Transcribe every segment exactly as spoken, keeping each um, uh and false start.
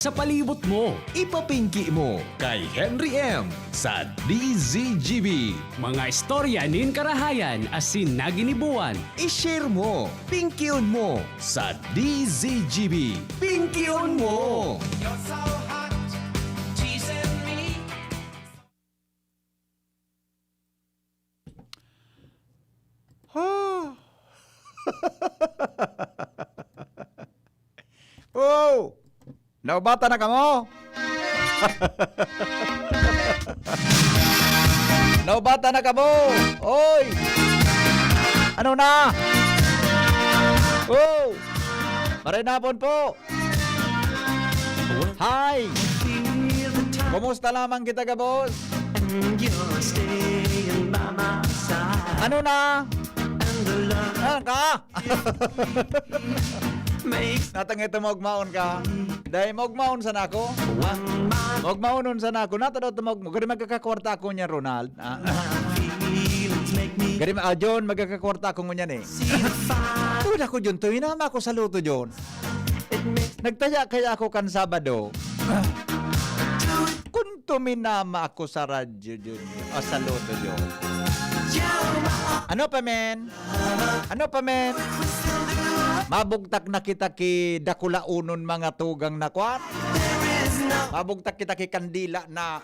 Sa palibot mo, ipapingki mo kay Henry M sa D Z G B. Mga istorya nin karahayan asin naginibuan, i-share mo, pingkion mo sa D Z G B. Pingkion mo! You're so hot, teasing me. Ha? Oh! Naubatan na kamo? Naubatan na kamo? Oy! Ano na? Oh! Maray na hapon po! Hi! Kumusta lamang kita, gabos? Ano na? Ano ka? Natangay ta maugmaon ka. Dahil maugmaon sana ako. Maugmaonon sana ako. Nata daw ta maugma-, gari magkakakwarta ako niya, Ronald. Ah. Gari ma-, ah, John, magkakakwarta ako ngunyan eh. Tuwid ako, John. Tuwid na ako sa luto, John. Nagtaya kaya ako kan Sabado. Kun tuminama ako sa radyo, Jun. O, sa luto, Jun. Ano pa, men? Ano pa, men? Mabugtak na kita ki dakulaonon mga tugang na kwan. Mabugtak kita ki kandila na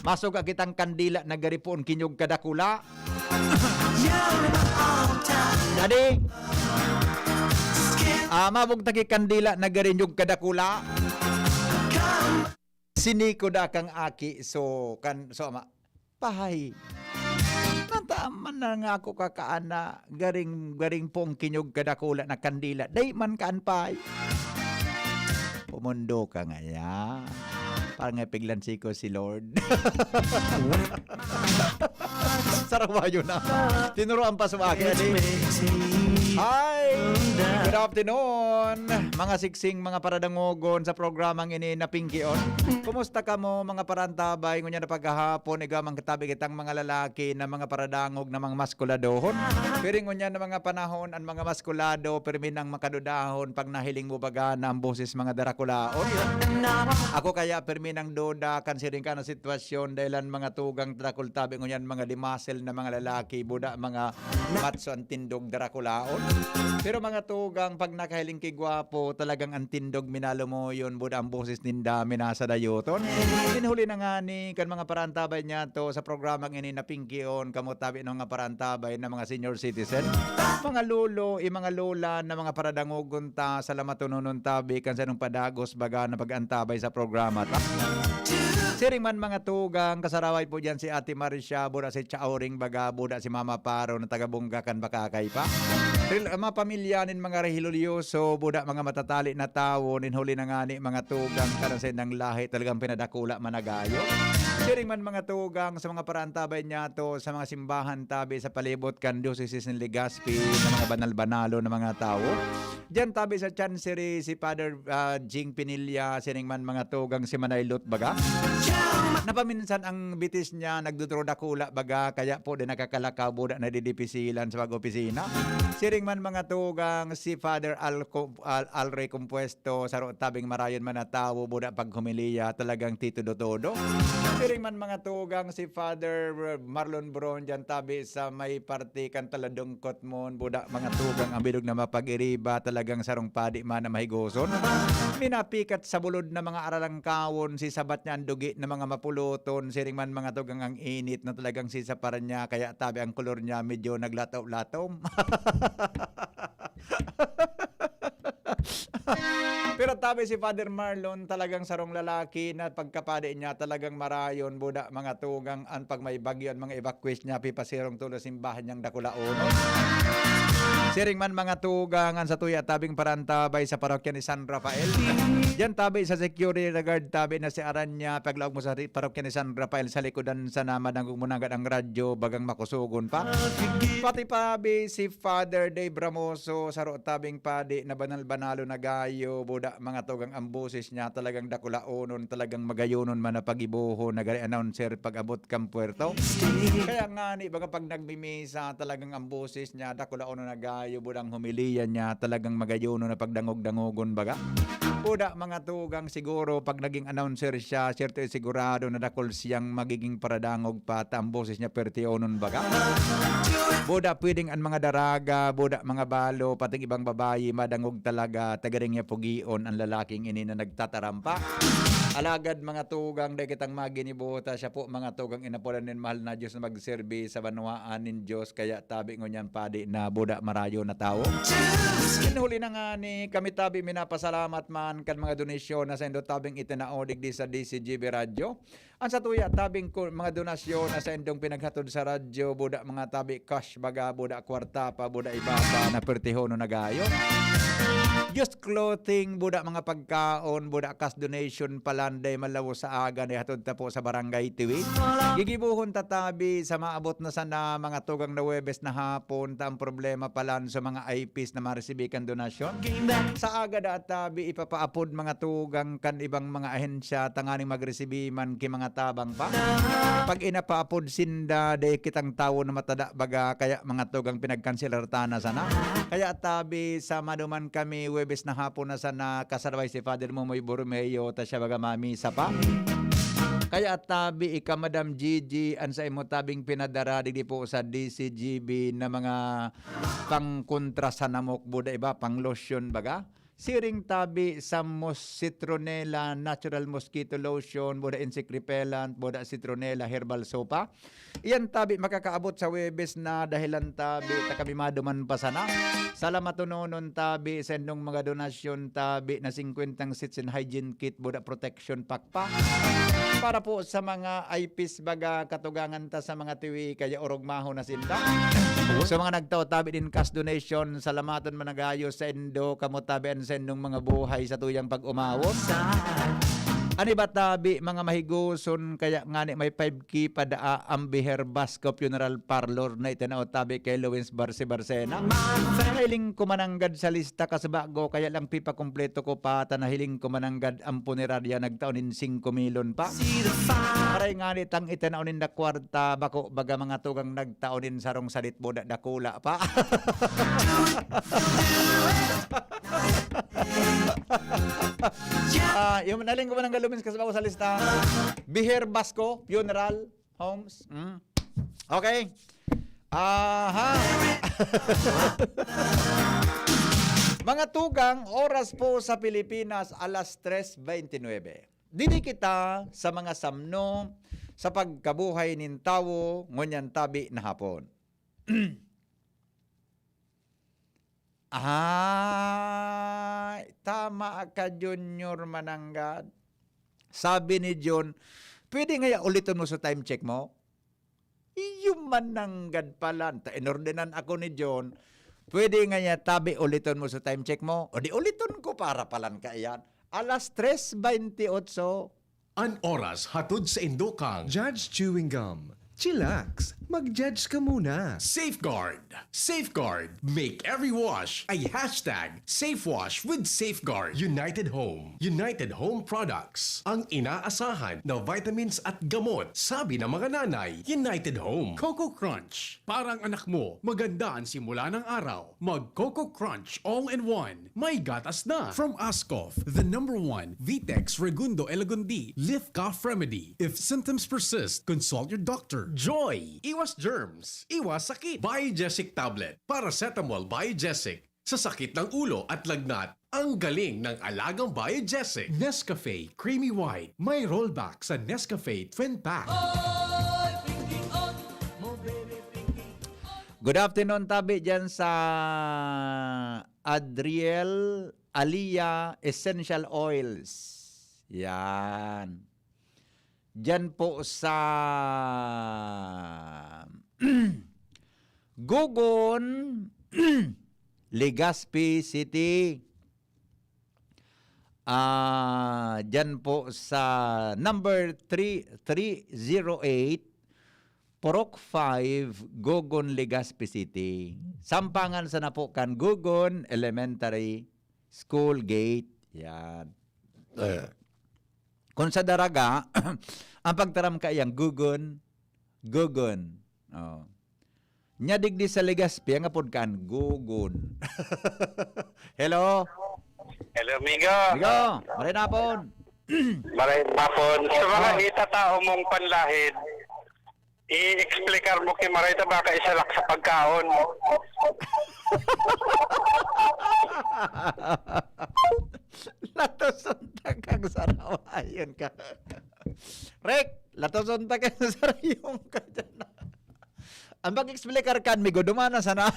masuga kitang kandila na gari poon kinyog kadakula. Adi? Ah, mabugtak ki kandila na gari nyog kadakula. Siniko da kang aki, so, kan, so, ama, pahay. Nataman na nga ako kakaana, garing, garing pong kinyog kadakula na kandila. Dai man kaan, pahay. Pumundo ka ngaya. Parang nga piglan siko si Lord. Sarawayo na. Tinuruan pa sa akin, eh. Hi! Good afternoon, mga siksing, mga paradangogon sa programang ini na Pingkion. Kumusta kamo, mga parantabay? Ngunyan na paghahapon, igwa man katabi kitang mga lalaki na mga paradangog na mga maskuladohon. Pero ngunyan na mga panahon, ang mga maskulado, pirmi nang makadudahon pag nahiling mo baga na ang boses mga darakulaon. Ako kaya pirmi nang duda kan siring ka na sitwasyon, dahil ang mga tugang darakul tabi ngunyan, mga dimasil na mga lalaki, buda mga matso ang tindog darakulaon. Pero mga tugang, pag nakahiling ki gwapo, talagang ang tindog minalumoyon, buda ang boses ninda minasadayoton. Inhuli na ngani kan mga parantabay niyato sa programang ini na Pingkion, kamo tabi ng mga parantabay na mga senior citizen, mga lolo, i mga lola na mga paradangogon ta, salamatononon tabi kan sanong padagos baga na pag-antabay sa programa ta. Siring man mga tugang, kasaraway po diyan si Ate Marcia, buda si Chaoring baga, buda si Mama Paro na taga Bongga kan Bakakay pa. Ril-, mga pamilya nin mga rehilulyoso, buda mga matatali na tawo, nin huli na ngani mga tugang, kanan sa indang lahi, talagang pinadakula managayo. Siring man mga tugang sa mga parantabay niyato, sa mga simbahan tabi sa palibot kan Diocese nin Legazpi, na mga banal-banalo na mga tawo. Diyan tabi sa Chancery, si Father, ah, Jing Pinilla, siring man mga tugang si Manay Lot baga. Napaminsan ang bitis niya, nagduduro dakula baga, kaya po din nakakalakaw, buda nadidipisilan sa pag-opisina. Siring man mga tugang si Father Al-, Al-, Alre Compuesto, saro tabing marayon man na tawo, buda pag humiliya, talagang titudo-todo. Siring man mga tugang si Father Marlon Bron, diyan tabi sa may parte kan Taladong Kotmon, buda mga tugang ang bilog na mapag-iriba, talagang sarong padi man na mahigoson. Minapikat sa bulod na mga aralangkawon, si sabat niya ang dugi na mga mapuloton, siring man mga tugang ang init na talagang sisapar niya, kaya tabi ang kolor niya medyo naglataw-lataw. Pero tabi si Father Marlon, talagang sarong lalaki na pagkapadi niya, talagang marayon, buda, mga tugang, an pag may bagyo, an mga evacuees niya, pipasirong tulo simbahan niyang dakulaonon. Siring man, mga tugang, an satuya tabing parantabay sa parokya ni San Rafael. Diyan tabi sa security guard, tabi na si Aranya, paglaog mo sa ri-, parokya ni San Rafael, sa likodan sana, madangog mo na agad ang radyo, bagang makusogon pa. Pati pabi si Father Dave Ramoso, saro tabing padi na banal-banalo na gayo, buda, mga tugang, ang boses niya talagang dakulaonon, talagang magayonon man na pag-ibohon, nagari announcer pag-abot kan puwerto. Kaya ngani, baga pag nagmimisa, talagang ang boses niya dakulaonon na gayo, budang homilya niya talagang magayonon na pagdangog-dangogon baga. Buda, mga tugang, siguro pag naging announcer siya, siyerto, eh, sigurado na dakul siyang magiging paradangog pa, ta ang boses niya perti onon baga. Buda, pwedeng ang mga daraga, buda, mga balo, pating ibang babayi, madangog talaga, ta garing niya pugion ang lalaking ini na nagtatarampa. Alagad, mga tugang, dai kitang maginibo, ta siya po, mga tugang, inapodan nin mahal na Diyos na magserbi sa banwaan nin Diyos, kaya tabi ngunyan padi na buda marayo na tawo. Kin huli na ngani, kami tabi minapasalamat man kan mga donasyon na saindo tabing itinao digdi sa D C G B Radyo. Ang satuya tabing ku-, mga donasyon na saindong pinaghatod sa radyo, buda mga tabi cash baga, buda kwarta pa, buda iba pa, na pertihono na gayo. Just clothing, buda mga pagkaon, buda cash donation, palanday, malawo sa aga, na ihatod ta po sa Barangay Tiwi. Gigibuhon ta tabi sa maabot na sana mga tugang na Huwebes na hapon, ta ang problema palan sa mga I Ps na maresibi kan donasyon. Sa aga da tabi, ipapaapod mga tugang kan ibang mga ahensya, tanganing magresibi man ki mga tabang pa. Pag inapaapod sinda, dai kitang tawo na matada baga, kaya mga tugang pinagkanselar ta na sana. Kaya tabi, sa maduman kami, Huwebes na hapon na sana, kasarabay si Father Momoy Borromeo, ta siya baga mamisa pa. Kaya tabi, ika Madam Gigi, an sa imo tabing pinadara, digdi po sa D C G B na mga pangkontra sa namok, buda iba, pang lotion baga. Siring tabi sa mos-, citronella, natural mosquito lotion, buda insect repellent, buda citronella, herbal sopa. Iyan tabi makakaabot sa Huwebes na dahilan tabi ta kami maduman pa sana. Salamaton tabi sa indong mga donasyon tabi na singkwentang sets and hygiene kit, buda protection pack pa. Para po sa mga I Ps baga katugangan ta sa mga tiwi, kaya orog maho na sinda. Sa mga nagtao tabi din cash donation, salamaton managayo sa indo, kamo tabi an sa indong mga buhay sa tuyang pag-umawon. Ani ba tabi, mga mahiguson, kaya ngani may five K pa daa ang Biher Basco Funeral Parlor na itinao tabi kay Luis Barce Barcena. Nahiling ko mananggad sa lista kasi bago, kaya lang pipakumpleto ko pa, ta nahiling ko mananggad ang punerarya nagtao nin singko milyon pa. Aray ngani tang itinao ninda kwarta, bako baga mga tugang nagtao nin sarong sadit buda dakula pa. Ah, yung nahiling ko mananggad Luis kasi bago sa lista. Biher Basco Funeral Homes. Mm. Okay. Aha. Mga tugang, oras po sa Pilipinas, alas tres veintinuebe. Didi kita sa mga samno sa pagkabuhay nin tawo ngunyan tabi na hapon. Ay, tama ka, Junior Mananggad. Sabi ni John, "Pwede ngaya uliton mo sa time check mo?" Iyo mananggad palan. Ta inordenan ako ni John, "Pwede ngaya tabi uliton mo sa time check mo?" O di uliton ko para palan kaiyan. Alas tres veintiotso. An oras hatod sa indo kan Judge Chewing Gum. Chillax, mag-judge ka muna. Safeguard. Safeguard. Make every wash a hashtag safe wash with Safeguard. United Home. United Home Products. Ang inaasahan na vitamins at gamot. Sabi ng mga nanay, United Home. Coco Crunch. Parang anak mo, maganda ang simula ng araw. Mag Coco Crunch all-in-one. May gatas na. From Ascof, the number one Vitex Regundo Elagundi Lift Cough Remedy. If symptoms persist, consult your doctor. Joy! Iwas germs, iwas sakit. Biogesic Tablet, Paracetamol Biogesic. Sa sakit ng ulo at lagnat, ang galing ng alagang Biogesic. Nescafe Creamy White, may rollback sa Nescafe Twin Pack. Good afternoon, tabi dyan sa Adriel Alia Essential Oils. Yan. Dyan po sa Gogon, Legazpi City. Ah, dyan po sa number three three zero eight, Purok five, Gogon, Legazpi City. Sampangan sa napo kan Gogon Elementary School Gate. Yan. Eh. Kung sa Daraga, ang pagtaram kaiyang Gogon, Gogon. Oh. Nya digdi sa Legazpi, ang apod kan Gogon. Hello? Hello, amigo. Amigo, maray na hapon. Maray na hapon. Sa mga Ah. itatao mong panlahid, i-explicar mo kay maray ta baka isalak sa pagkaon. Latoson ta kang sarawayon ka. Rick, latoson ta kang sarawayon ka dyan. Ang pag-explicar kan, migo, dumana sana.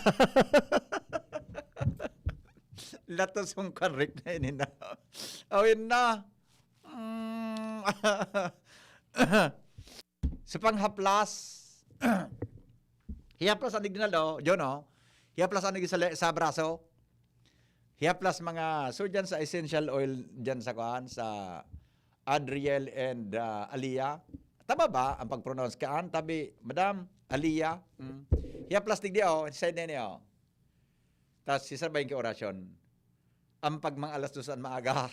Latoson kan, Rick, na ini na. Awin na. Mm. Sa panghaplas, hihaplas an ignal, oh, John, oh. Hihaplas an ig sa le-, sa braso. Hihaplas mga, so dyan sa essential oil, dyan sa kuan, sa Adriel and, ah, Alia. Tama ba ang pag-pronounce kaan? Tabi, Madam, Alia. Mm. Hihaplas digdi, oh, side na ini, oh. Tas sisabay ki orasyon. Ang pag mga alas dos an maaga.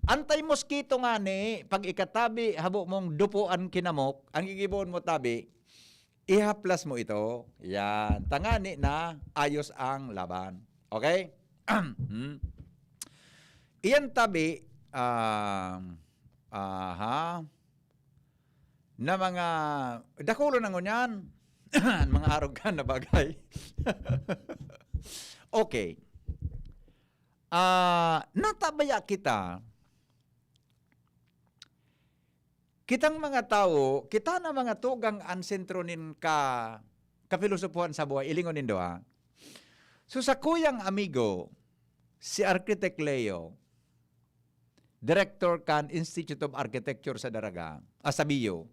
Anti-mosquito ngani, pag ikatabi, habo mong dupo an kinamok, ang gigibohon mo tabi, ihaplas mo ito. Yan. Tangani na ayos ang laban. Okay? Hmm. Iyan tabi, ah, aha, na mga, dakulon na ngunyan. An mga arog ka na bagay. Okay. Ah, natabaya kita, kitang mga tawo, kita na mga tugang an sentro nin ka-, kapilosopohan sa buhay. Ilingon nindo, ha? So, sa kuyang amigo, si Architect Leo, director kan Institute of Architecture sa Daraga, ah, sa Bio.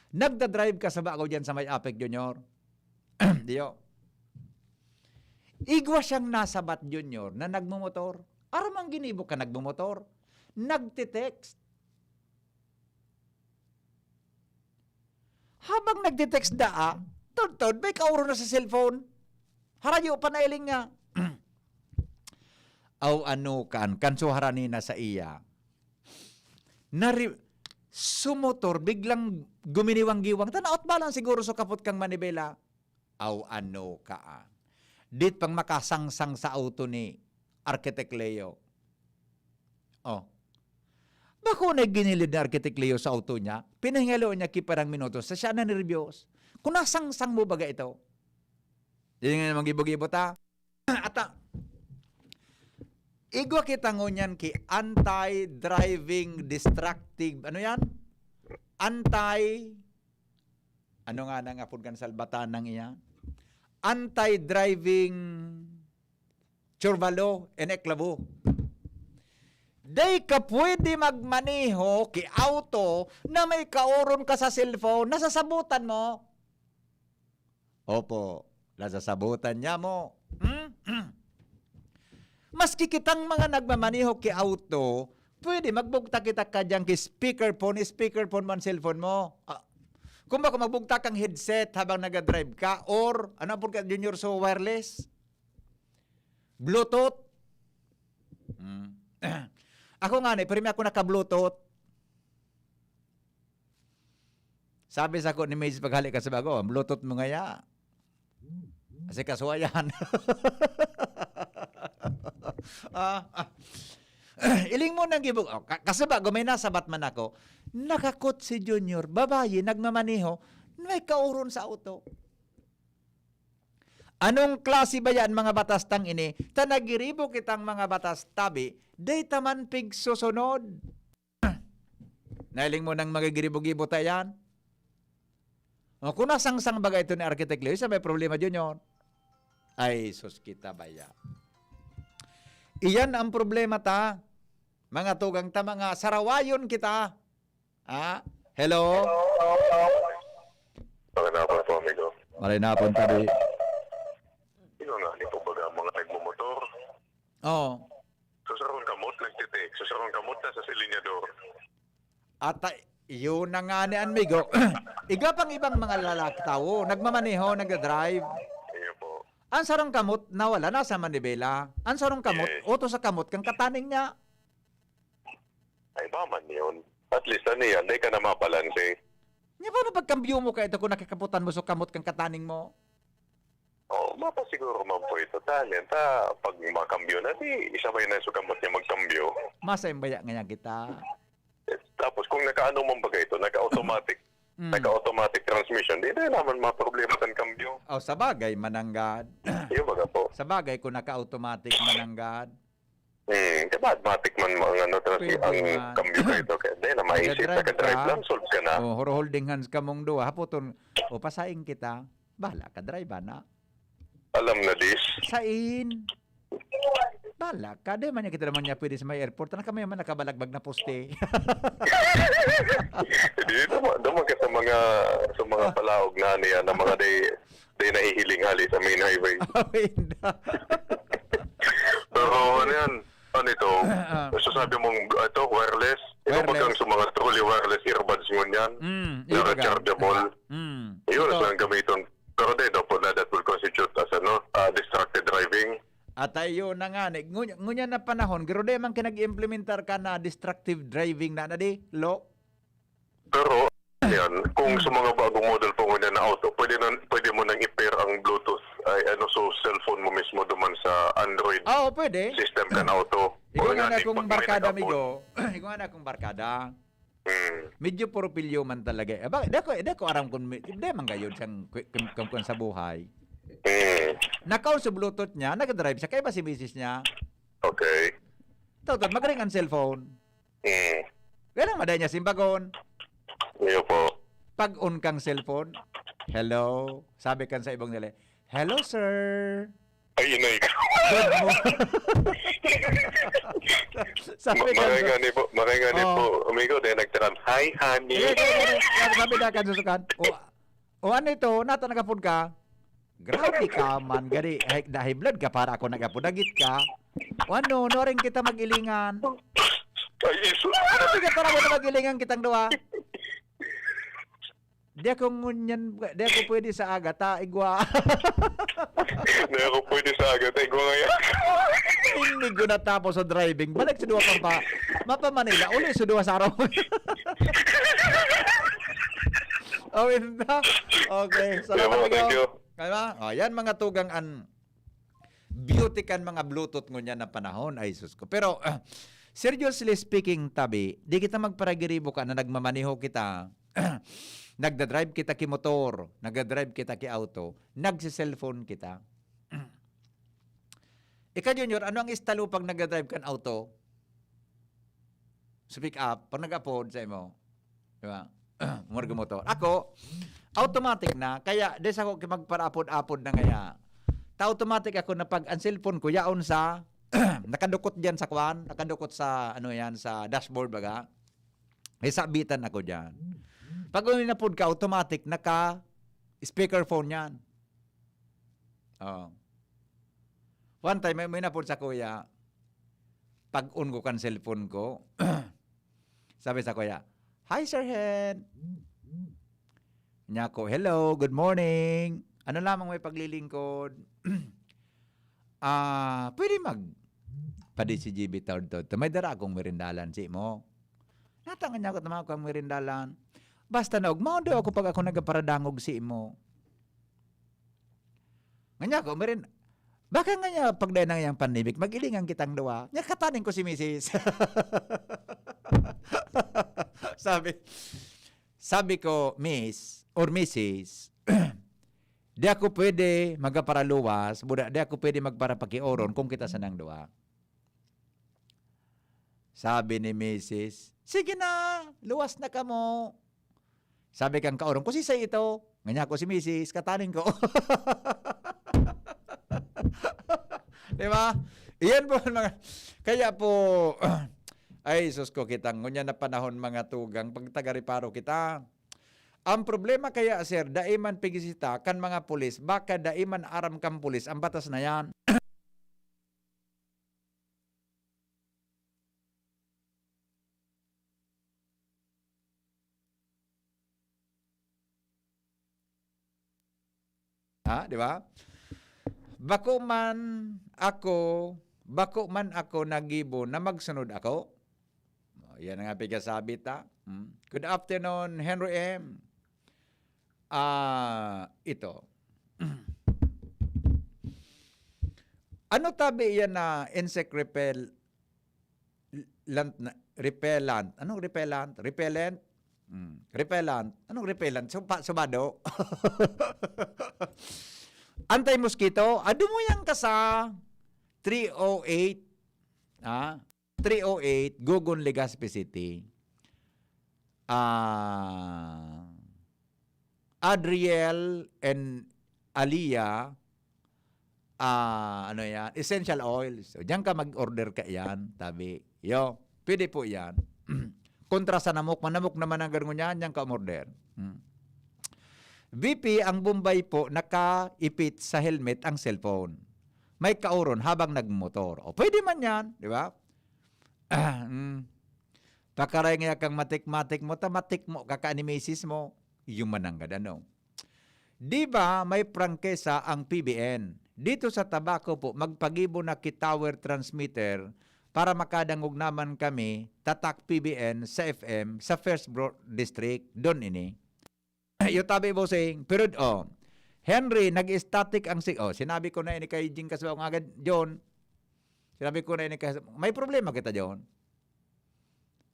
Nagda-drive ka sa bago diyan sa may Apec, Junior? Diyo. Igwa siyang nasabat, Junior, na nagmumotor. Aram ang ginibo ka nagmumotor. Nagte-text. Habang nagte-text daa, tudtod, may kaoro na sa cellphone. Harayo pa na iling nga. Aw, ano kan, kanso harani na sa iya. Nari-, sumotor, biglang guminiwang-giwang. Tanaot ba lang siguro sa kapot kang manibela? Aw, ano ka, ah? Dit pang makasangsang sa auto ni Architect Leo. Oh. Bako na ginilid ni Architect Leo sa auto niya, pinahingalo niya ki parang minutos, sa siya na nerbyos. Kung nasangsang mo baga ito? Di nga naman gibo-gibo ta. Ata, igwa kita ngunyan ki anti-driving destructive. Ano yan? Anti, ano nga nang apod kan salbatan nang iyan? Anti-driving churvalo, eneklabo. Dai ka pwede magmaneho ki auto na may kaoron ka sa cellphone, nasasabutan mo. Opo, nasasabutan niya mo. Hmm? Maski kitang mga nagmamaneho ki auto, pwede magbugtak kita ka diyan ki speakerphone, speakerphone man cellphone mo. Ah, kung bako magbugtak kang headset habang nagadrive ka, or ano po ka, Junior, so wireless? Bluetooth? Hmm. Ako nga ni, pirmi ako naka-Bluetooth. Sabi sa ko ni Maze paghali ka sa bago, "Ang Bluetooth mo ngaya. Kasi kasuwayan." Ah, ah. Iling mo nang gibog. Oh, ka-, kasi bago may nasabat man ako, nakakot si Junior, babayi, nagmamaneho, may kauron sa auto. Anong klase ba yan, mga batas tang ini? Ta nagiribo kitang mga batas tabi, day ta man pigsusunod. Nailing mo nang magigiribo-gibo ta yan? O, kung nasangsang baga ito ni Architect Leo, sa may problema, Junior? Ay, sus, kita ba ya? Iyan ang problema ta. Mga tugang ta, mga sarawayon kita. Ah, hello? Magandang hapon po, amigo. Maray na hapon, tabi. Ikaw nga, di po baga ang mga nagmumotor? Oo. Sa sarong kamot, nagtitik. Sa sarong kamot, nasa silinyador. Ata, yun na nga ni amigo. Iga pang ibang mga lalaki tao, nagmamaneho, nagdadrive. Iyo po. Ang sarong kamot, nawala, nasa manibela. Ang sarong kamot, Yes. uto sa kamot, kang kataning niya. Ay, ba man yun? At least, ano yan? Di ka na mabalanse. Nya, paano pagkambyo mo ka ito kung nakikaputan mo sa kamot kang kataning mo? Oh, mapasiguro man po ito. Tanyan, ta, pag makambyo na, di, isabay na sa kamot niya magkambyo. Masaimbaya ngayon kita. Tapos kung nakaano man baga ito, naka-automatic, Mm. naka-automatic transmission, di na naman maproblema kan kambyo. Oh, sa bagay, mananggad. Yung baga po. Sa bagay, kung naka-automatic, mananggad. Hmm, di ba, automatic man ang ano, trans-, Pwede ang man. Kambyo ka ito. Kaya, di na, maisip, Nagdadrive naka-drive ka. lang, solve ka na. Oh, horo-holding hands kamong duwa. Hapoton, o, pasaing kita. Bahala ka, drive, ana. Alam na, dis. Sain? Bahala ka. Di man niya kita naman niya pwede sa may airport. Ano kami man nakabalagbag na poste? Di, duma-, duman ka sa mga, sa mga Ah. palaog na niya, na mga day, day nahihiling hali sa main highway. Awin na. Pero ano yan? Ano ito? Ah. So sabi mong, ito, wireless? Ikaw Wireless. bagang sa mga truly wireless earbuds ngunyan? Mm, Na ibaga. rechargeable? Mm. Yun, Ito. so ang gamiton. Pero di, daw po na that will constitute as ano, ah, distracted driving. At ayun na nga, ni-, ngunyan, ngunyan na panahon, garo di man kinag-implementar ka na destructive driving na, na di, lo? Pero, yan, kung sa mga bagong model po ngunyan na auto, pwede na, pwede mo nang i-pair ang Bluetooth, ay ano, so cellphone mo mismo duman sa Android Ah, oo, pwede. system kan auto. Ikaw O nga yan, na kung pag may barkada, nag-upload. amigo. Ikaw nga na kung barkada. Hmm. Medyo purpilyo man talaga. Eh, ba, di ako, di ako aram kung may, di man gayod siyang kwi-, kung, kung, kung sa buhay. Hmm. Nakaon sa Bluetooth niya, nag-drive siya, kaya ba si misis niya? Okay. Tawtawd, magaling ang cellphone. Hmm. Kaya lang, maday niya simbagon. Iyo po. Pag-on kang cellphone, "Hello," sabi kan sa ibong nila, "Hello, sir." Ay, inay ka. Good mo-, Sabi Ma-, ka, maray so, nga ni po, maray nga ni oh. po, amigo, dahil nagtaram, "Hi, honey." Ayun, ayun, ayun. Sabi, sabi na kan susukan, "O, o ano ito? Nata nagapod ka?" Grabe ka man, gari. Ay, dahil blood ka, para ako nagapod. Dagit ka. O ano, nuaring kita mag-ilingan. Ay, iso. Ano, bigat para mo na mag-ilingan kitang duwa? Di ako ngunyan, di ako pwede sa aga, ta igwa. Di ako pwede sa aga, ta igwa ngayon. Hindi ko natapos sa driving. Balik sa duwa pang pa, mapa Manila, uli sa duwa sa araw. Oh, yun na. Okay, salamat, Yeah, amigo. thank you. Diba? Oh, yan mga tugang an beauty kan mga Bluetooth ngunyan na panahon. Ay, sus ko. Pero, ah, seriously speaking, tabi, di kita magparagiribo ka na nagmamaneho kita. Nagdadrive kita ki motor, nagdadrive kita ki auto, nagsi-cellphone kita. Ika, Junior, ano ang estalo pag nagdadrive kan auto? Sa pick up, pag nag-apod sa imo, di ba? Morgue motor. Ako, automatic na, kaya di sa ako magparaapod-apod na ngaya. Ta automatic ako na pag ang cellphone ko, yaon sa, nakadukot diyan sa kwan, nakadukot sa, ano yan, sa dashboard, baga. May sabitan ako diyan. Pag uminapod ka, automatic, naka speakerphone yan. Oh. One time, may, may napod sa kuya, pag-on ko kan cellphone ko, sabi sa kuya, "Hi, Sir Hen." Niya ko, "Hello, good morning. Ano lamang may paglilingkod?" "Ah, pwede mag padi si G B Third to. May dara akong merindalan, si mo." Natangan niya ako, tama ko ang merindalan. "Basta na, ugmaon daw ako pag ako nagaparadangog si mo." Nganya ko, mirin, baka nga niya, pagdayan na ngayang pandemic, mag-ilingan kitang duwa. Niya, kataning ko si misis. Sabi, sabi ko, "Miss, or misis, di ako pwede magaparaluwas, buda, di ako pwede magparapakioron kung kita sanang duwa." Sabi ni misis, "Sige na, luwas na kamo." Sabi kang kaorong, "Kung sisay ito?" Nganya ko, "Si misis, kataning ko." Di ba? Iyan po ang mga, kaya po, ay, sus ko, kitang ngunyan na panahon, mga tugang, pagtagariparo kita. Ang problema kaya, sir, dai man pigisita kan mga pulis, baka dai man aram kan pulis ang batas na yan. Ha, di ba? Bako man ako, bako man ako nagibo na magsunod ako. Oh, yan ang pigasabi ta. Hmm. Good afternoon, Henry M. Ah, ito. Ano tabi yan na insect repel-, lant na, repellent? Anong repellent? Repellent? Hmm. Repellent. Anong repellent? Supa-, subado? Anti-mosquito? Adu mo yan ka sa three oh eight. Ha? Three oh eight, Gogon, Legazpi City. Ah, Adriel and Alia, ah, ano yan? Essential oils. So, diyan ka mag-order ka yan, tabi. Yo, pwede po yan. Kontra sa namok, manamok naman ang garngo niyan, diyan ka umorder. Hmm. V P, ang Bombay po, nakaipit sa helmet ang cellphone. May kauron habang nagmotor. O, pwede man yan, di ba? Ah, mm. Pakaray nga kang matik-matik mo, ta matik mo, kaka ni misis mo, yung mananggad, ano? Di ba may prangkesa ang P B N? Dito sa Tabaco po, magpagibo na ki tower transmitter para makadangog naman kami, tatak P B N sa F M, sa First Bro-, District, doon ini. Yung tabi, bossing, pero, oh, Henry, nag-static ang si-, oh, sinabi ko na ini kay Jing Kasbao nga agad, John. Sinabi ko na ini kay, may problema kita, John.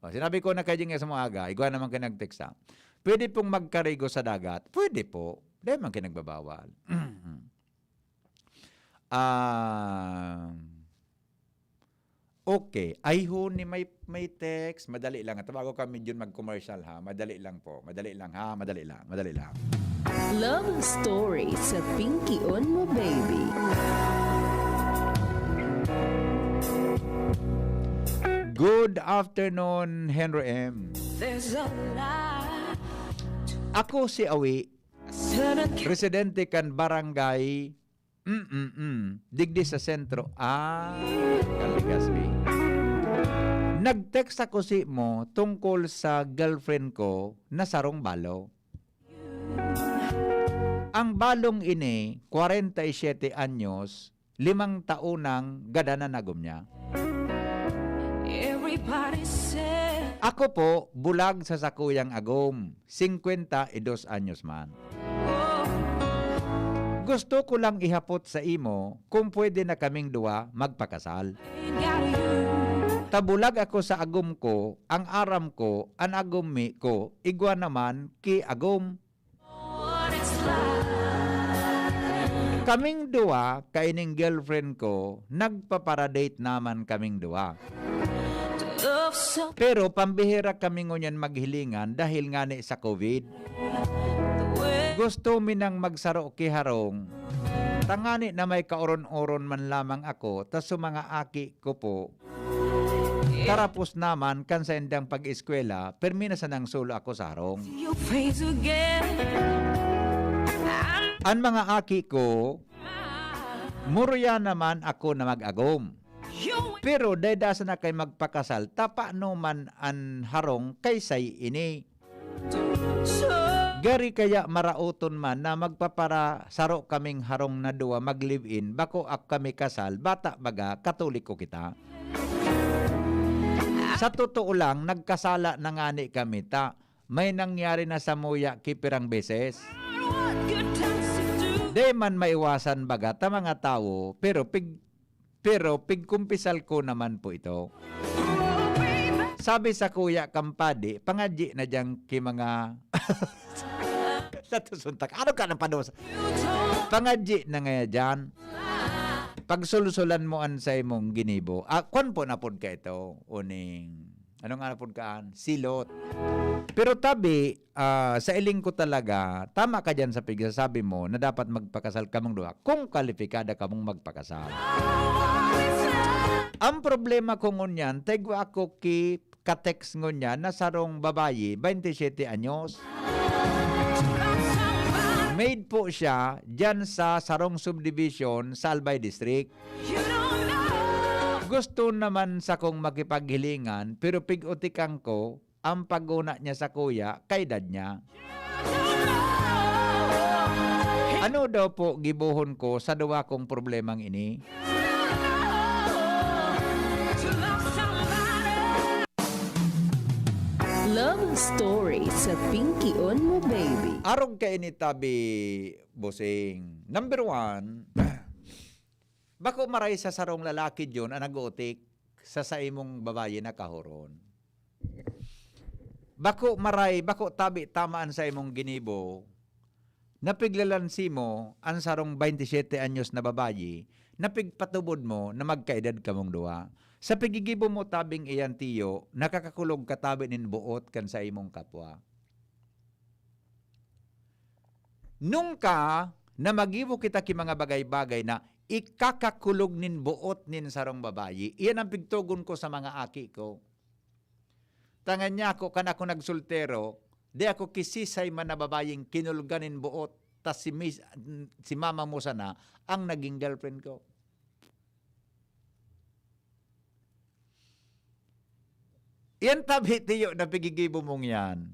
Oh, sinabi ko na kay Jing sa mga aga, igwa naman kayo nag-text, ha. Pwede pong magkarigo sa dagat? Pwede po. Dahil man kayo nagbabawal. Ah, okay. Ay, ho, ni may, may text. Madali lang. Tawago kami dyan mag-commercial, ha. Madali lang po. Madali lang, ha. Madali lang. Madali lang. Love Story sa Pinky on Mo Baby. Good afternoon, Henry M. There's a light. Ako si Awi, residente kan barangay, mm, mm, mm, digdi sa sentro. Ah, Legazpi. Nag-text ako si mo tungkol sa girlfriend ko na sarong balo. Ang balong ini, kwarenta y siyete anyos, limang taon nang gadan na nagom niya. Everybody said, ako po, bulag sa sakuyang agom, singkwenta y dos anyos man. Oh. Gusto ko lang ihapot sa imo kung pwede na kaming duwa magpakasal. I got you. Tabulag ako sa agom ko, ang aram ko, an agom mi ko, igwa naman ki agom. Kaming duwa, kaining girlfriend ko, nagpapara-date naman kaming duwa. Pero pambihira kami ngunyan maghilingan dahil ngani sa covid. Gusto mi nang magsaro ki harong, tangani na may kaoron-oron man lamang ako, ta sa mga aki ko po, karapos naman kan saindang pag-eskwela, permi na sanang solo ako sa harong. An mga aki ko, muruya naman ako na mag-agom. Pero dai da sana kay magpakasal, ta paano man an harong kay say ini? Gari kaya maraoton man na magpaparasaro kaming harong na duwa mag-live-in, bako ak kami kasal, bata baga, Katoliko kita. Sa totoo lang, nagkasala na ngani kami ta may nangyari na samuya ki pirang beses. Di man maiwasan baga ta mga tawo, pero pig-, pero pigkumpisal ko naman po ito. Sabi sa kuya kang padi, "Pangadyi na diyan ki mga," sa tusuntak. Ano ka ng panusa? "Pangadyi na ngaya diyan. Pagsulsulan mo an sa imong ginibo." Ah, kwan po na pod ka ito, uning, ano nga na pod kaan? Silot. Pero tabi, ah, sa iling ko talaga, tama ka diyan sa pigsasabi mo na dapat magpakasal kamong duha kung kalipikada kamong magpakasal. Ang problema ko ngunyan, tegwa ako ki ka-text ngunyan na sarong babayi, twenty-seven anyos. Maid po siya dyan sa sarong subdivision sa Albay District. Gusto naman sakong makipaghilingan, pero pig-utikan ko, ang paguna niya sa kuya, kaedad niya. Ano daw po gibohon ko sa duwa kong problemang ini? Love Story sa Pinky on Mo Baby. Arog ka ini tabi, bossing. Number one, Bako maray sa sarong lalaki diyon an nag-ootik sa saimong babayi na kahoron. Bako maray, bako tabi tama an saimong ginibo na piglalansi mo an sarong baynte siyete anyos na babayi na pigpatubod mo na magkaedad kamong duwa. Sa piggigibo mo tabing iyan, Tiyo, nakakakulog ka tabi nin boot kan saimong kapwa. Nung ka na maggibo kita ki mga bagay-bagay na ikakakulog nin boot nin sarong babayi, iyan ang pigtogon ko sa mga aki ko. Tangan niya ako, kan ako nagsoltero, di ako kisisay man na babaying kinulgan nin boot, tas si, mis, si mama mo sana ang naging girlfriend ko. Yan tabi, Tiyo, na pigigibo mong yan.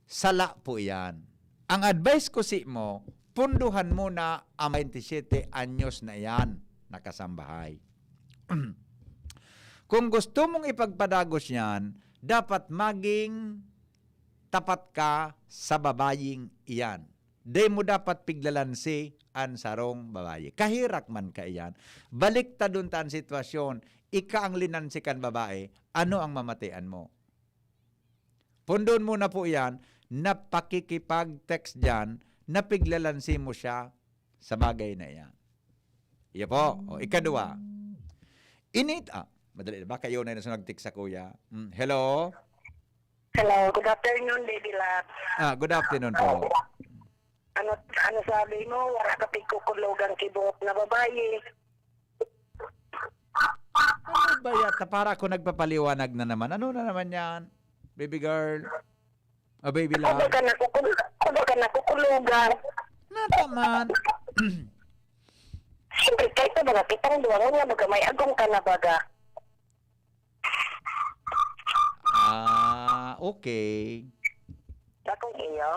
Sala po yan. Ang advice ko si mo, punduhan mo na ang baynte siyete anyos na yan, nakasambahay. Kung gusto mong ipagpadagos yan, dapat maging tapat ka sa babaying iyan. Dai mo dapat piglalansi an sarong babayi. Kaherak man kaiyan. Baliktadon ta an sitwasyon. Ika ang linansi kan babae, ano ang mamatian mo? Pundon mo na po iyan na pakikipag-text diyan na piglalansi mo siya sa bagay na iyan. Iya po. O, ikadua. Init, ah, madali na ba? Kayo na yung nag-text sa kuya. Mm, hello? Hello, good afternoon, Baby Love. Ah, good afternoon po. Ano, ano sabi mo? Wala ka pigkukulogan ki buhok na babayi. Ano ba yata? Para ako nagpapaliwanag na naman. Ano na naman yan? Baby girl? O baby Ako ba love? Ka nakukul-, ako ba ka nakukulogan? Nata man. Siyempre, kahit sa mga kitang duwa mo nga, baga may agong ka na baga. Ah, okay. Bakong iyo?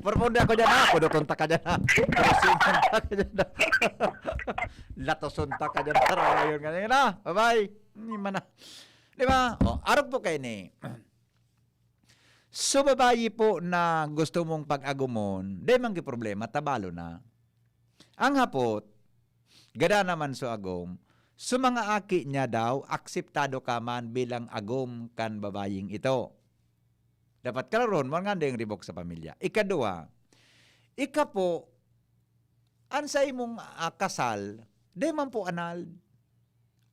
Proponde ako dyan, ha? Kuduton ta ka dyan, ha? Latoson ta ka dyan, ha? Latoson ta ka dyan, ha? Ayun, ganyan na. Bye-bye. Hindi man na. Di ba? O, arog po kayo ni. So, babayi po na gusto mong pag-agumon, di man ki problema, tabalo na. Ang hapot, gada naman so agom, so mga aki niya daw, akseptado ka man bilang agom kan babaying ito. Dapat kalaron mo nga dayong ribok sa pamilya. Ikadua, ika po, an sa imong, ah, kasal, di man po annulled.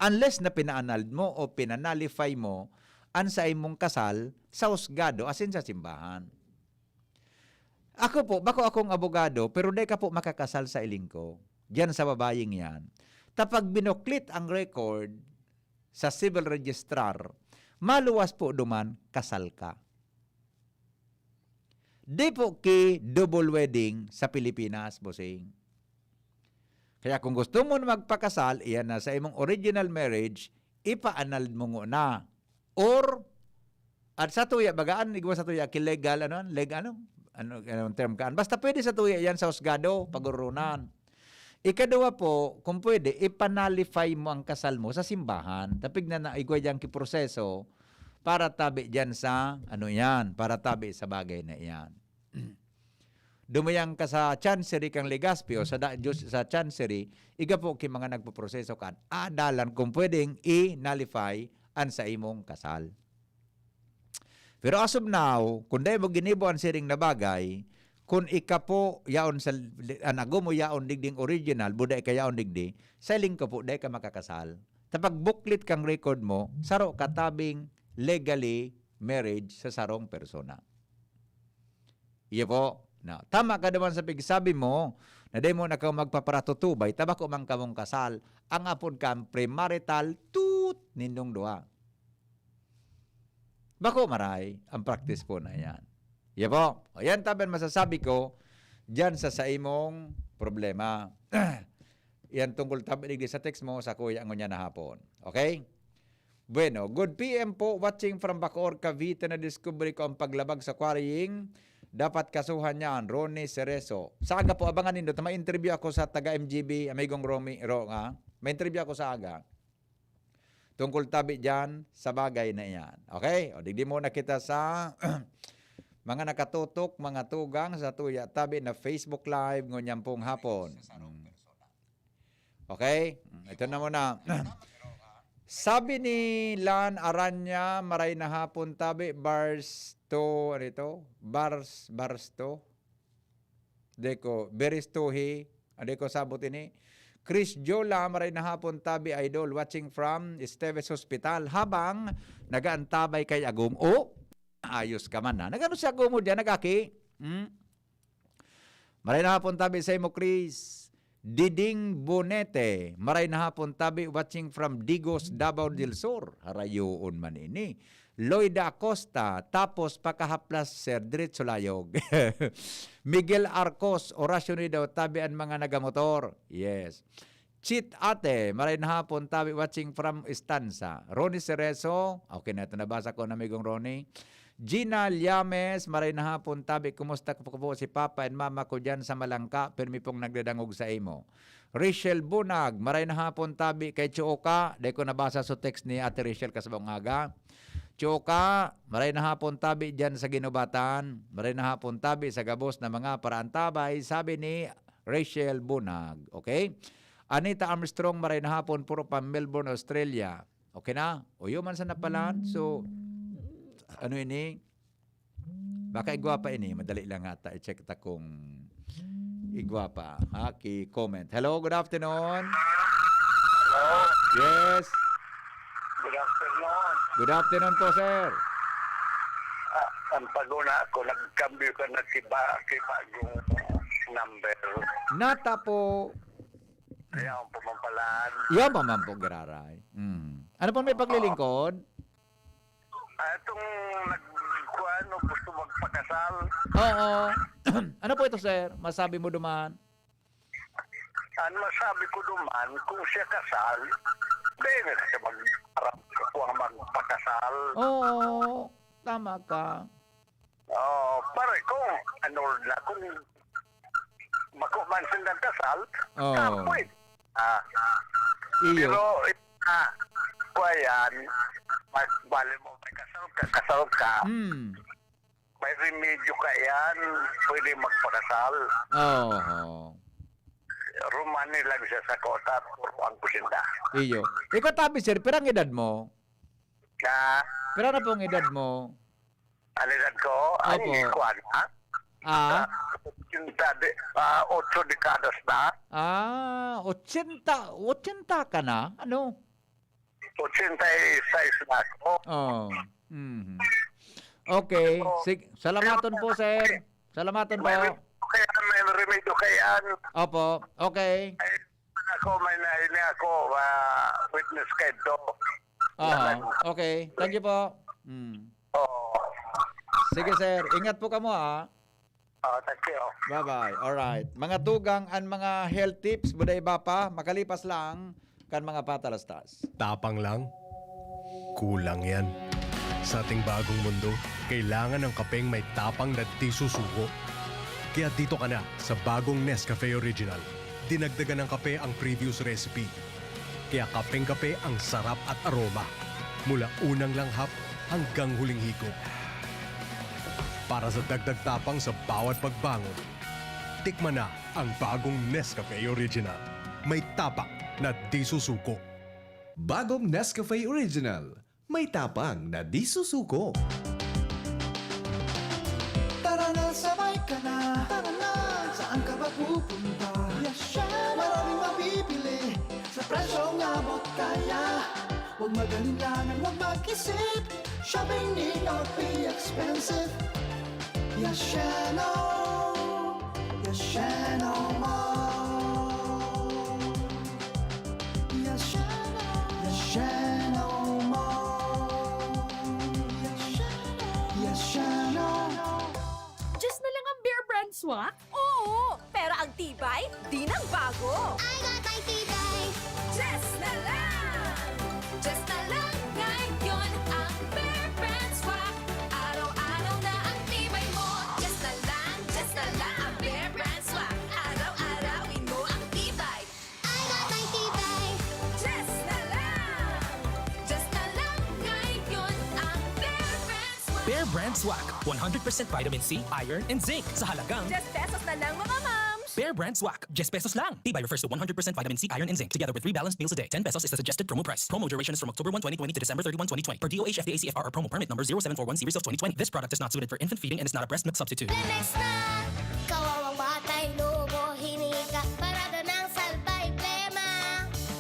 Unless na pina-annulled mo o pina-nullify mo an sa imong kasal sa husgado, asin sa simbahan. Ako po, bako akong abogado, pero dai ka po makakasal sa iling ko. Diyan sa babaying yan. Tapag binuklit ang record sa civil registrar, maluwas po duman, kasal ka. Di po ki double wedding sa Pilipinas, bossing. Kaya kung gusto mo na magpakasal, iyan na sa imong original marriage, ipa-annulled mo nguna. Or, at sa tuya, bagaan, igwa sa tuya, ki legal, ano, leg-, ano, ano, anong term kaan? Basta pwede sa tuya yan sa husgado, pagurulunan. Ikadua po, kung pwede, ipa-nullify mo ang kasal mo sa simbahan. Tapig na naigwa dyan ki proseso para tabi dyan sa, ano yan, para tabi sa bagay na iyan. Dumuyang ka sa Chancery kang Legazpi o sa da-, Diyos sa Chancery, iga po ki mga nagpoproseso kan adalan kung pwedeng i-nullify an sa imong kasal. Pero as of now, kung dai mo ginibo an siring na bagay, kung ika po yaon sa, an agom mo yaon digding original, buda ika yaon digdi, sa iling ko po, dai ka makakasal. Tapag buklit kang record mo, saro ka tabing legally marriage sa sarong persona. Iyo po. Na, tama ka naman sa pigsabi mo na dai mo na ka magpaparatutubay, tabako man kamong kasal. Ang apod kan premarital, tut, nindong duha. Bako maray ang practice po na yan. Iyo po. O yan, tabi ang masasabi ko dyan sa saimong problema. Yan tungkol tabi digdi sa text mo sa kuya ngunyan na hapon. Okay? Bueno, good P M po, watching from Bacoor, Cavite. Na-discover ko ang paglabag sa quarrying. Dapat kasuhan niya ang Ronnie Cerezo. Sa aga po, abangan nindo. May interview ako sa taga M G B, amigong Romy, Ro, nga. May interview ako sa aga. Tungkol tabi dyan sa bagay na iyan. Okay? O, digdi muna kita sa Mga nakatutok, mga tugang sa tuya tabi na Facebook Live ngunyan pong hapon. Mm. Okay? Mm, ito na muna. Sabi ni Lan Aranya, maray na hapon tabi, bars to, ano ito? Bars, bars to? Deko, beres to he. Ano ko sabot ini? Chris Jola, maray na hapon tabi, idol, watching from Esteves Hospital. Habang nagaantabay kay Agong, oh, ayos ka man, ha? Nagano si Agong mo diyan, nagaki? Hmm? Maray na hapon tabi sa imo, Chris. Diding Bonete, maray na hapon tabi, watching from Digos, Davao del Sur. Harayoon man ini. Loida Acosta, tapos pakahaplas, sir, diretso layog. Miguel Arcos, orasyon ni daw, tabi an mga nagamotor. Yes. Chit Ate, maray na hapon, tabi, watching from Estanza. Ronnie Cerezo, okay na ito, nabasa ko na, amigong Ronnie. Gina Liames, maray na hapon, tabi, kumusta ko po si Papa and Mama ko dyan sa Malangka, pirmi pong nagdadangog sa imo. Rachel Bunag, maray na hapon, tabi, kay Chuoka, dai ko nabasa sa text ni Ate Rachel kasabong aga. Chuoka, maray na hapon, tabi, dyan sa Ginubatan, maray na hapon, tabi, sa gabos na mga paraantabay, sabi ni Rachel Bunag. Okay? Anita Armstrong, maray na hapon, puro pa Melbourne, Australia. Okay na? O, yun man sa napalan. So, ano ini? Baka igwa pa ini. Madali lang ata. I-check ta kung igwa pa. Ha? Ki-comment. Hello, good afternoon. Hello. Yes. Good afternoon. Good afternoon po, sir. Ah, ang paguna ako, nagkambyo ka na kiba, kibagong number. Nata po. Ayaw ang pamampalaan. Yaw pa man po, giraray. Mm. Ano po may paglilingkod? Ah, itong nag-, kuwan, o gusto magpakasal. Oo. Ano po ito, sir? Masabi mo duman? Ang masabi ko duman, kung siya kasal, dahil na siya mag-, parang kuwang magpakasal. Oo, tama ka. Oo, pare, kung ano na, kung mako man sindang kasal, Oo. kapoy. Ah, Iyo. Pero, ah, kuwan yan, mas bali mo, may kasal ka, kasal ka, Hmm. may remedyo ka yan, pwede magpakasal. Oo. Rumani lang siya sa kota, turuan ko sinda. Iyo. Ikaw, tabi, sir, pirang edad mo? Na? Pira na pong edad mo? Ang edad ko? Ay, Opo. kuwan, ha? Ah? Ah, ochenta de-, ah, otso dekadas na. Ah, ochenta, ochenta ka na? Ano? Ochenta y seis na ako. Oh. Mhm. Okay. Pero, Sig-, salamaton po, sir. Salamaton po. May remedyo kaya, may remedyo kaya. Opo. Okay. Ay, ako, may na-, ini ako, ah, witness ka ito. Aha. Okay. Thank you po. Mm. Oo. Sige, sir. Ingat po kamo, ah. Oh, thank you. Bye-bye. Alright. Mga tugang, an mga health tips, buda iba pa, makalipas lang kan mga patalastas. Tapang lang? Kulang yan. Sa ating bagong mundo, kailangan ng kapeng may tapang na di susuko. Kaya dito ka na sa bagong Nescafe Original. Dinagdagan ng kape ang previous recipe. Kaya kapeng-kape ang sarap at aroma. Mula unang langhap hanggang huling higop. Para sa dagdag tapang sa bawat pagbangon, tikman na ang bagong Nescafe Original. May tapang na di susuko. Bagong Nescafe Original. May tapang na di susuko. Tara na, sabay ka na. Tara na. Saan ka ba pupunta? Yasha! Maraming mabibili sa presyong abot kaya. Huwag mag-alinlangan, huwag mag-isip. Shopping need not be expensive. Yasheno! Yasheno Mall! Yasheno! Yasheno Mall! Yasheno! Yasheno! Just na lang ang Bear Brand Swak? Oo! Pero ang tibay, di nang bago. I got my tibay. Just na lang! Just na lang ngayon ang Bear Brand Swak. Araw-araw na ang tibay mo. Just na lang, just na lang ang Bear Brand Swak. Araw-arawin mo ang tibay. I got my tibay. Just na lang! Just na lang ngayon ang Bear Brand Swak. Brand Swak, one hundred percent vitamin C, iron, and zinc sa halagang Just pesos na lang, mga moms! Bear Brand Swak, just pesos lang. Tibay refers to one hundred percent vitamin C, iron, and zinc, together with three balanced meals a day. Ten pesos is the suggested promo price. Promo duration is from October one, twenty twenty to December thirty-one, twenty twenty, per D O H F D A C F R or promo permit number zero seven four one series of twenty twenty. This product is not suited for infant feeding and is not a breast milk substitute. Lemex na, ikaw ang mawatay, lubo, hinika, parada ng salbay, plema.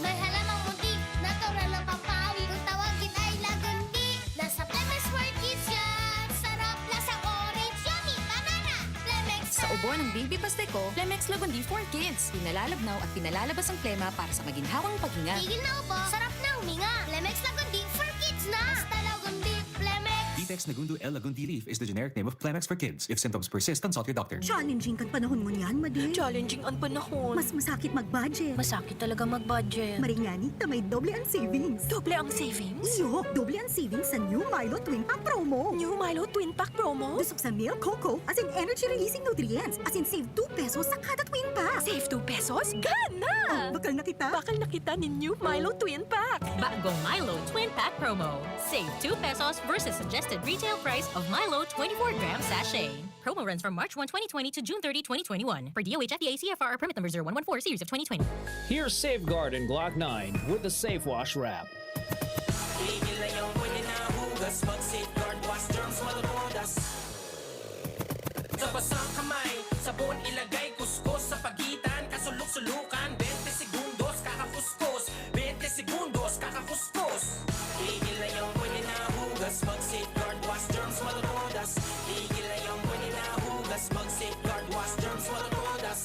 May halamang munti, natural ng pampawi. Kung tawagin ay lagundi, nasa Lemex for Kids yan. Sarap, lasang orange, yummy, banana. Lemex Sa na. Ubo ng Baby Pasteco, Lemex Lagundi for Kids. Pinalalabnaw at pinalalabas ang plema para sa maginhawang paghinga. Tigil na ubo, sarap na huminga. Lemex Lagundi for Kids na. Basta Lagundi, Lemex. Ditex Nagundu L Lagundi leaf is the generic name of Plemex for kids. If symptoms persist, consult your doctor. Challenging kan panahon ngunyan, Madi. Challenging ang panahon. Mas masakit mag-budget. Masakit talaga mag-budget. Maringani, ta may doble ang savings. Doble ang savings? Iyo, doble ang savings sa new Milo Twin Pack Promo. New Milo Twin Pack Promo? Busog sa milk, cocoa, as in energy-releasing nutrients, as in save two pesos sa kada Twin Pack. Save two pesos? Gana! Oh, bakal na kita. Bakal na kita nin new Milo Twin Pack. Bagong Milo Twin Pack Promo. Save two pesos versus suggested retail price of Milo twenty-four gram sachet. Promo runs from March one, twenty twenty to June thirty, twenty twenty-one. Per D O H F D A C F R or permit number zero one one four series of twenty twenty. Here's Safeguard and Glock nine with the Safe Wash Wrap. Tigil na yung pwede na hugas, mag-Safeguard Wash Germs, matutudas. Sa basang kamay, sabon ilagay, kuskus sa pagitan, kasulok-sulukan, twenty segundos, kakakuskus, twenty segundos, kakakuskus. Tigil na yung pwede na hugas, mag-Safeguard Wash Germs, matutudas. Tigil na yung pwede na hugas, mag-Safeguard Wash Germs, matutudas.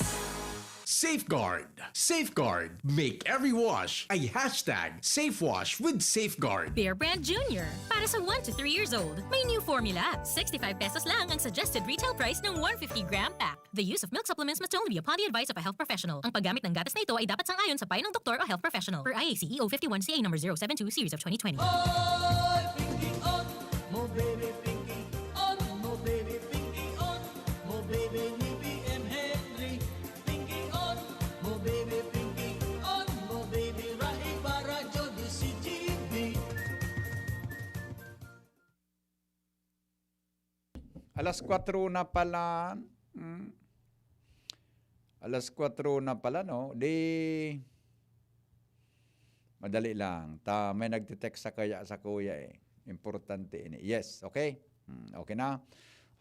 Safeguard. Safeguard. Make every wash a hashtag Safe Wash with Safeguard. Bear Brand Junior. Para sa one to three years old, may new formula. Sixty-five pesos lang ang suggested retail price ng one fifty gram pack. The use of milk supplements must only be upon the advice of a health professional. Ang paggamit ng gatas na ito ay dapat sang-ayon sa payo ng doktor o health professional. Per I A C E O fifty-one C A number zero seven two series of twenty twenty. Oy, Pinky On! Mo baby Pinky On! Mo baby Pinky On! Mo baby ni B M Henry! Pinky On! Mo baby Pinky On! Mo baby Rai Barajo di si G B. Alas kwatro na pala. Hmm. Alas kwatro na pala, no? Di, madali lang. Ta, may nagte-text sa kaya, sa kuya eh. Importante ini. Yes, okay? Hmm, okay na.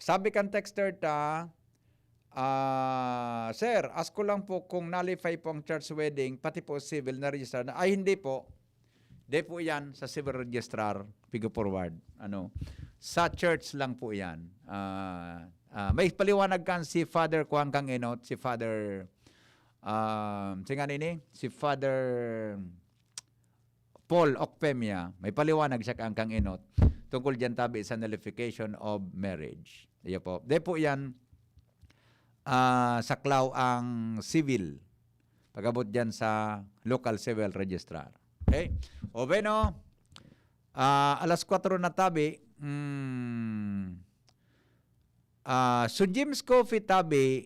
Sabi kan texter ta, ah, "Sir, ask ko lang po kung nullify po ang church wedding, pati po civil na register na." Ay, hindi po. Di po yan sa civil registrar, pigo forward. Ano, sa church lang po yan. Ah, ah, may paliwanag kan si Father Kuan Kang Enot, si Father, ah, si nga nini, si Father Paul Okpemia, may paliwanag siya kan Kang Enot tungkol dyan tabi sa nullification of marriage. Iyo po. Di po yan, ah, saklaw ang civil. Pag-abot dyan sa local civil registrar. Okay? O bueno, ah, alas kwatro na tabi, mm, ah, so Jim's Coffee tabi,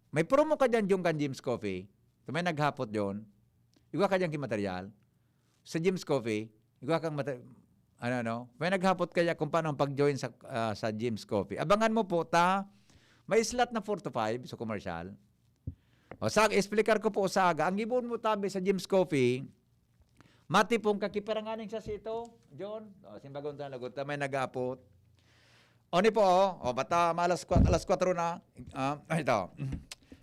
may promo ka dyan, Jun, kan Jim's Coffee? Ito may naghapot dyan. Igwa ka dyan ki material? Sa Jim's Coffee, igwa kang mata-, ano, ano? May naghapot kaya kung paano ang pag-join sa, ah, sa Jim's Coffee. Abangan mo po, ta, may slot na four to five sa commercial. O, sa, explicar ko po sa aga. Ang gibohon mo tabi sa Jim's Coffee, matipong kakiparanganing sa sito, John. O, simbagong tanong lagot, ta may nag-aapot. O, ni po, o, o, bata, ma-, alas kwa-, alas kwatro na. Ah, ito.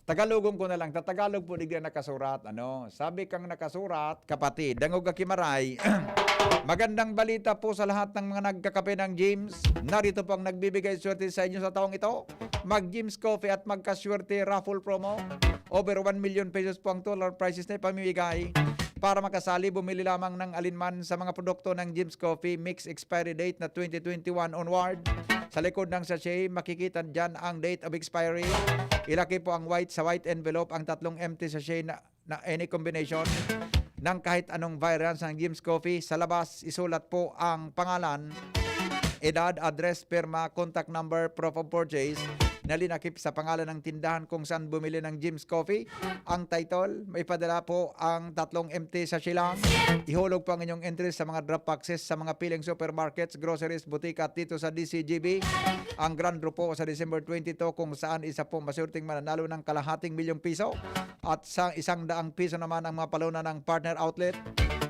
Tagalogon ko na lang. Tatagalog po, digdi nakasurat. Ano? Sabi kang nakasurat, kapatid, dangog aki maray. Magandang balita po sa lahat ng mga nagkakape ng Jim's. Narito po ang nagbibigay swerte sa inyo sa taong ito. Mag-Jim's Coffee at magkaswerte raffle promo. Over one million pesos po ang total prizes na ipamimigay. Para makasali, bumili lamang ng alinman sa mga produkto ng Jim's Coffee, mix expiry date na twenty twenty-one onward. Sa likod ng sachet, makikita dyan ang date of expiry. Ilaki po ang white sa white envelope ang tatlong empty sachet na, na any combination ng kahit anong variants ng Jim's Coffee. Sa labas, isulat po ang pangalan, edad, address, pirma, contact number, proof of purchase, na linakip sa pangalan ng tindahan kung saan bumili ng Jim's Coffee. Ang title, may padala po ang tatlong empty sachet lang. Ihulog po ang inyong entries sa mga drop boxes sa mga piling supermarkets, groceries, butika at dito sa D C G B. Ang grand draw po sa December twenty-two, kung saan isa po maswerteng mananalo ng kalahating milyong piso at sa isang daang piso naman ang mga paluna ng partner outlet.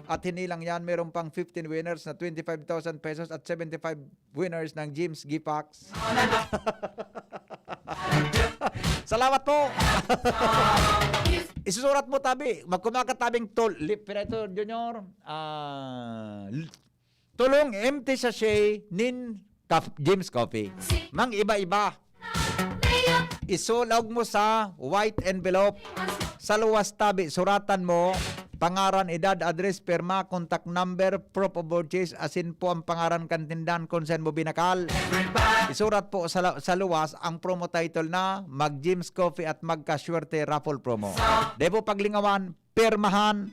At hindi lang yan, meron pang fifteen winners na twenty-five thousand pesos at seventy-five winners ng Jim's Gift Packs. Salamat po! Isusurat mo tabi, magkumaka tabing tol, li-, pero ito, Junior, ah, l-, tulong empty sachet nin kaf-, Jim's Coffee. Mang iba-iba. Isulog mo sa white envelope. Sa luwas tabi, suratan mo, pangaran, edad, address, pirma, contact number, proof of purchase, asin po ang pangaran kan tindahan kung saan mo binakal. Isurat po sa la-, sa luwas ang promo title na Mag Jim's Coffee at Magkaswerte Raffle Promo. Di po paglingawan, pirmahan.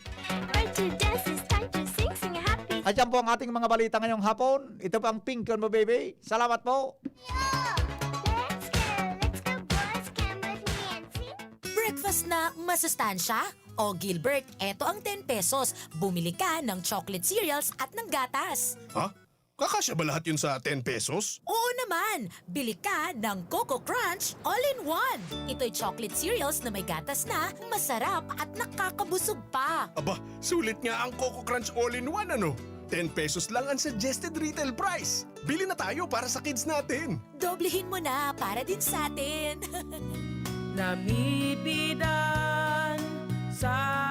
Right to dance, it's time to sing, sing happy. At yan po ang ating mga balita ngayong hapon. Ito po ang Pink Yun Mo Baby. Salamat po. Let's go, let's go, boys, come with me and sing. Breakfast na masustansya? O Gilbert, eto ang ten pesos. Bumili ka ng chocolate cereals at ng gatas. Ha? Kakasya ba lahat yun sa ten pesos? Oo naman! Bili ka ng Coco Crunch All-in-One. Ito'y chocolate cereals na may gatas na, masarap at nakakabusog pa. Aba, sulit nga ang Coco Crunch All-in-One ano? ten pesos lang ang suggested retail price. Bili na tayo para sa kids natin. Doblehin mo na para din sa atin. Namibidan sa